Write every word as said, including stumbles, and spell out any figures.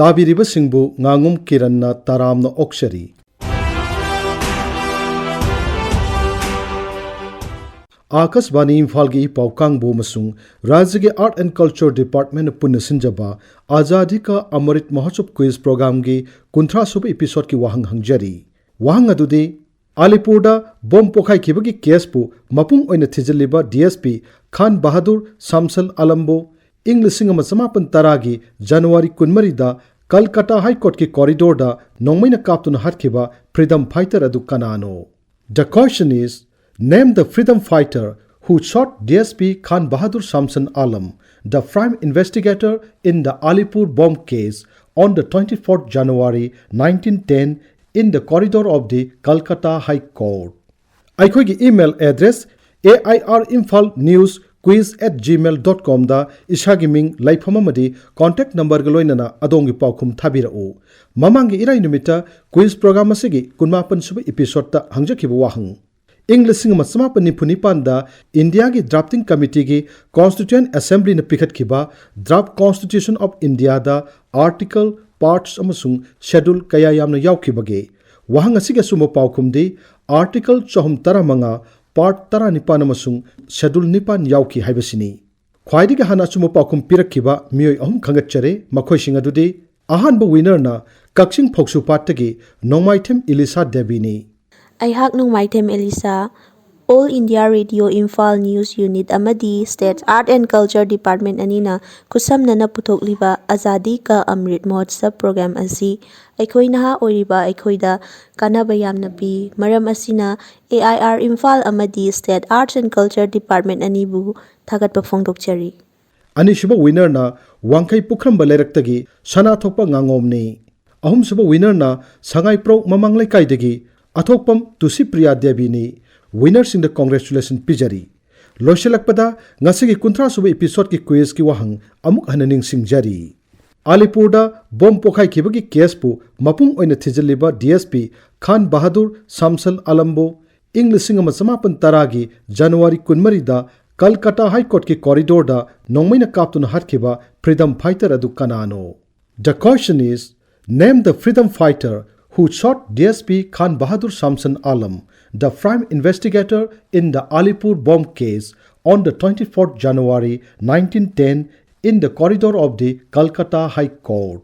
ꯇꯥꯕꯤꯔꯤꯕꯁꯤꯡꯕꯨ ꯉꯥꯉꯣꯝ ꯀꯤꯔꯟꯅ ꯇꯔꯥꯝꯅ ꯑꯣꯛꯆꯔꯤ꯫ ꯑꯥꯀꯥꯁꯕꯥꯅꯤ ꯏꯝꯐꯥꯜꯒꯤ ꯏ ꯄꯥꯎ ꯀꯥꯡꯕꯨ ꯑꯃꯁꯨꯡ ꯔꯥꯖ꯭ꯌꯒꯤ Art and Culture Department ꯄꯨꯟꯅ ꯁꯤꯟꯖꯕ ꯑꯖꯥꯗꯤ ꯀꯥ ꯑꯃꯔꯤꯠ ꯃꯍꯣꯠꯁꯕ quiz programꯒꯤ ꯀꯨꯟꯊ꯭ꯔꯥ ꯁꯨꯕ episodeꯀꯤ ꯋꯥꯍꯪ ꯍꯪꯖꯔꯤ꯫ ꯋꯥꯍꯪ ꯑꯗꯨꯗꯤ, ꯑꯂꯤꯄꯨꯔꯗ ꯕꯣꯝ ꯄꯣꯈꯥꯏꯈꯤꯕꯒꯤ caseꯄꯨ ꯃꯄꯨꯡ ꯑꯣꯏꯅ ꯊꯤꯖꯤꯜꯂꯤꯕ DSP ꯈꯥꯟ ꯕꯍꯥꯗꯨꯔ ꯁꯥꯝꯁꯜ ꯑꯥꯂꯝꯕꯨ ꯏꯪ ꯂꯤꯁꯤꯡ ꯑꯃ ꯆꯃꯥꯄꯟ ꯇꯔꯥꯒꯤ January ꯀꯨꯟꯃꯔꯤꯗ ꯀꯜꯀꯇꯥ High Courtꯀꯤ corridorꯗ ꯅꯣꯡꯃꯩꯅ ꯀꯥꯞꯇꯨꯅ ꯍꯥꯠꯈꯤꯕ freedom fighter ꯑꯗꯨ ꯀꯅꯥꯅꯣ? The question is, name the freedom fighter who shot DSP Khan Bahadur Samson Alam, the prime investigator in the Alipur bomb case on the twenty-fourth January nineteen ten in the corridor of the Calcutta High Court. ꯑꯩꯈꯣꯏꯒꯤ email address A I R Imphal news quiz at gmail dot comꯗ ꯏꯁꯥꯒꯤ ꯃꯤꯡ, ꯂꯩꯐꯝ ꯑꯃꯗꯤ contact numberꯒ ꯂꯣꯏꯅꯅ ꯑꯗꯣꯝꯒꯤ ꯄꯥꯎꯈꯨꯝ ꯊꯥꯕꯤꯔꯛꯎ꯫ ꯃꯃꯥꯡꯒꯤ ꯏꯔꯥꯏ ꯅꯨꯃꯤꯠꯇ quiz program ꯑꯁꯤꯒꯤ ꯀꯨꯟꯃꯥꯄꯟ ꯁꯨꯕ episodeꯇ ꯍꯪꯖꯈꯤꯕ ꯋꯥꯍꯪ꯫ ꯏꯪ ꯂꯤꯁꯤꯡ ꯑꯃ ꯆꯃꯥꯄꯟ ꯅꯤꯐꯨ ꯅꯤꯄꯥꯟꯗ ꯏꯟꯗꯤꯌꯥꯒꯤ drafting committeeꯒꯤ Constituent Assemblyꯅ ꯄꯤꯈꯠꯈꯤꯕ Draft Constitution of Indiaꯗ article, parts ꯑꯃꯁꯨꯡ schedule ꯀꯌꯥ ꯌꯥꯝꯅ ꯌꯥꯎꯈꯤꯕꯒꯦ? ꯋꯥꯍꯪ ꯑꯁꯤꯒꯤ ꯑꯆꯨꯝꯕ ꯄꯥꯎꯈꯨꯝꯗꯤ article ꯆꯍꯨꯝ ꯇꯔꯥꯃꯉꯥ, part ꯇꯔꯥꯅꯤꯄꯥꯟ ꯑꯃꯁꯨꯡ schedule ꯅꯤꯄꯥꯟ ꯌꯥꯎꯈꯤ ꯍꯥꯏꯕꯁꯤꯅꯤ꯫ ꯈ꯭ꯋꯥꯏꯗꯒꯤ ꯍꯥꯟꯅ ꯑꯆꯨꯝꯕ ꯄꯥꯎꯈꯨꯝ ꯄꯤꯔꯛꯈꯤꯕ ꯃꯤꯑꯣꯏ ꯑꯍꯨꯝ ꯈꯪꯒꯠꯆꯔꯦ꯫ ꯃꯈꯣꯏꯁꯤꯡ ꯑꯗꯨꯗꯤ, ꯑꯍꯥꯟꯕ winnerꯅ ꯀꯛꯆꯤꯡ ꯐꯧꯁꯨꯄꯥꯠꯇꯒꯤ ꯅꯣꯡꯃꯥꯏꯊꯦꯝ ꯏꯂꯤꯁꯥ ꯗꯦꯕꯤꯅꯤ꯫ ꯑꯩꯍꯥꯛ ꯅꯣꯡꯃꯥꯏꯊꯦꯝ ꯏꯂꯤꯁꯥ, All India Radio Imphal News Unit ꯑꯃꯗꯤ State Art and Culture Department ꯑꯅꯤꯅ ꯈꯨꯠꯁꯝꯅꯅ ꯄꯨꯊꯣꯛꯂꯤꯕ ꯑꯖꯥꯗꯤ ꯀꯥ ꯑꯃ꯭ꯔꯤꯠ ꯃꯍꯣꯠꯁꯕ program ꯑꯁꯤ ꯑꯩꯈꯣꯏ ꯅꯍꯥ ꯑꯣꯏꯔꯤꯕ ꯑꯩꯈꯣꯏꯗ ꯀꯥꯟꯅꯕ ꯌꯥꯝꯅ ꯄꯤ꯫ ꯃꯔꯝ ꯑꯁꯤꯅ A I R Imphal ꯑꯃꯗꯤ State Arts and Culture Department ꯑꯅꯤꯕꯨ ꯊꯥꯒꯠꯄ ꯐꯣꯡꯗꯣꯛꯆꯔꯤ꯫ ꯑꯅꯤꯁꯨꯕ winnerꯅ ꯋꯥꯡꯈꯩ ꯄꯨꯈ꯭ꯔꯝꯕ ꯂꯩꯔꯛꯇꯒꯤ ꯁꯅꯥꯊꯣꯛꯄ ꯉꯥꯉꯣꯝꯅꯤ꯫ ꯑꯍꯨꯝꯁꯨꯕ winnerꯅ ꯁꯉꯥꯏꯄ꯭ꯔꯧ ꯃꯃꯥꯡ ꯂꯩꯀꯥꯏꯗꯒꯤ ꯑꯊꯣꯛꯄꯝ ꯇꯨꯁꯤꯄ꯭ꯔꯤꯌꯥ ꯗꯦꯕꯤꯅꯤ꯫ Winnerꯁꯤꯡꯗ congratulation ꯄꯤꯖꯔꯤ꯫ ꯂꯣꯏꯁꯤꯜꯂꯛꯄꯗ ꯉꯁꯤꯒꯤ ꯀꯨꯟꯊ꯭ꯔꯥ ꯁꯨꯕ episodeꯀꯤ quizꯀꯤ ꯋꯥꯍꯪ ꯑꯃꯨꯛ ꯍꯟꯅ ꯅꯤꯡꯁꯤꯡꯖꯔꯤ꯫ ꯑꯂꯤꯄꯨꯔꯗ ꯕꯣꯝ ꯄꯣꯈꯥꯏꯈꯤꯕꯒꯤ caseꯄꯨ ꯃꯄꯨꯡ ꯑꯣꯏꯅ ꯊꯤꯖꯤꯜꯂꯤꯕ DSP ꯈꯥꯟ ꯕꯍꯥꯗꯨꯔ ꯁꯥꯝꯁꯜ ꯑꯥꯂꯝꯕꯨ ꯏꯪ ꯂꯤꯁꯤꯡ ꯑꯃ ꯆꯃꯥꯄꯟ ꯇꯔꯥꯒꯤ January ꯀꯨꯟꯃꯔꯤꯗ ꯀꯜꯀꯇꯥ High Courtꯀꯤ corridorꯗ ꯅꯣꯡꯃꯩꯅ ꯀꯥꯞꯇꯨꯅ ꯍꯥꯠꯈꯤꯕ freedom fighter ꯑꯗꯨ ꯀꯅꯥꯅꯣ? The question is, name the freedom fighter who shot D S P Khan Bahadur Shamsun Alam, the prime investigator in the Alipur bomb case, on the twenty-fourth January nineteen ten in the corridor of the Calcutta High Court.